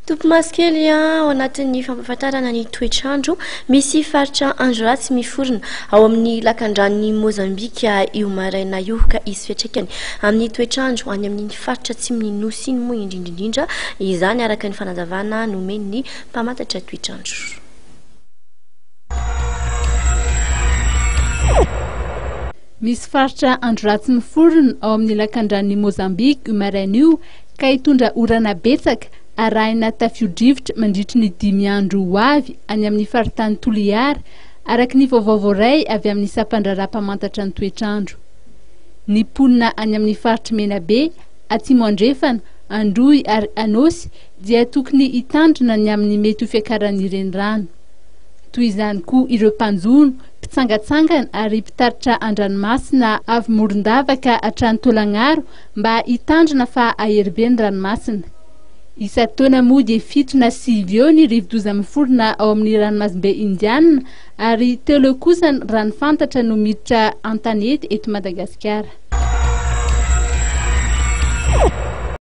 Topimaso kely ao anatin'ny fampahafantarana ny toetr'andro, misy faritra andro ratsy miforona ao amin'ny lakandranon'i Mozambika io maraina io ka hisy fiantraikany amin'ny toetr'andro any amin'iny faritra atsimon'ny Nosy iny moa indrindra indrindra izany araka ny fanazavana nomen'ny mpamantatra toetr'andro. Misy faritra andro ratsy miforona ao amin'ny lakandranon'i Mozambika io maraina io ka hitondra orana betsaka arahina tafio-drivotra mandritry ny dimy andro ho avy any amin'ny faritany Toliara, araka ny vaovao voaray avy amin'ny sampandraharaha mpamantatra ny toetr'andro. Ny mponina any amin'ny faritr'i Menabe, Atsimo Andrefana, Androy ary Anôsy dia tokony hitandrina ny amin'ny mety ho fiakaran'ny renirano. Toy izany koa ireo mpanjono, mpitsangatsangana ary mpitaritra an-dranomasina avy Morondava ka hatrany Tolagnaro mba hitandrina fa hahery be ny ranomasina. Isan-taona moa dia fito na sivy eo ny rivodoza miforona ao amin'ny ranomasimbe Indiana ary telo eo kosa raha ny fantatra no miditra an-tanety eto Madagasikara.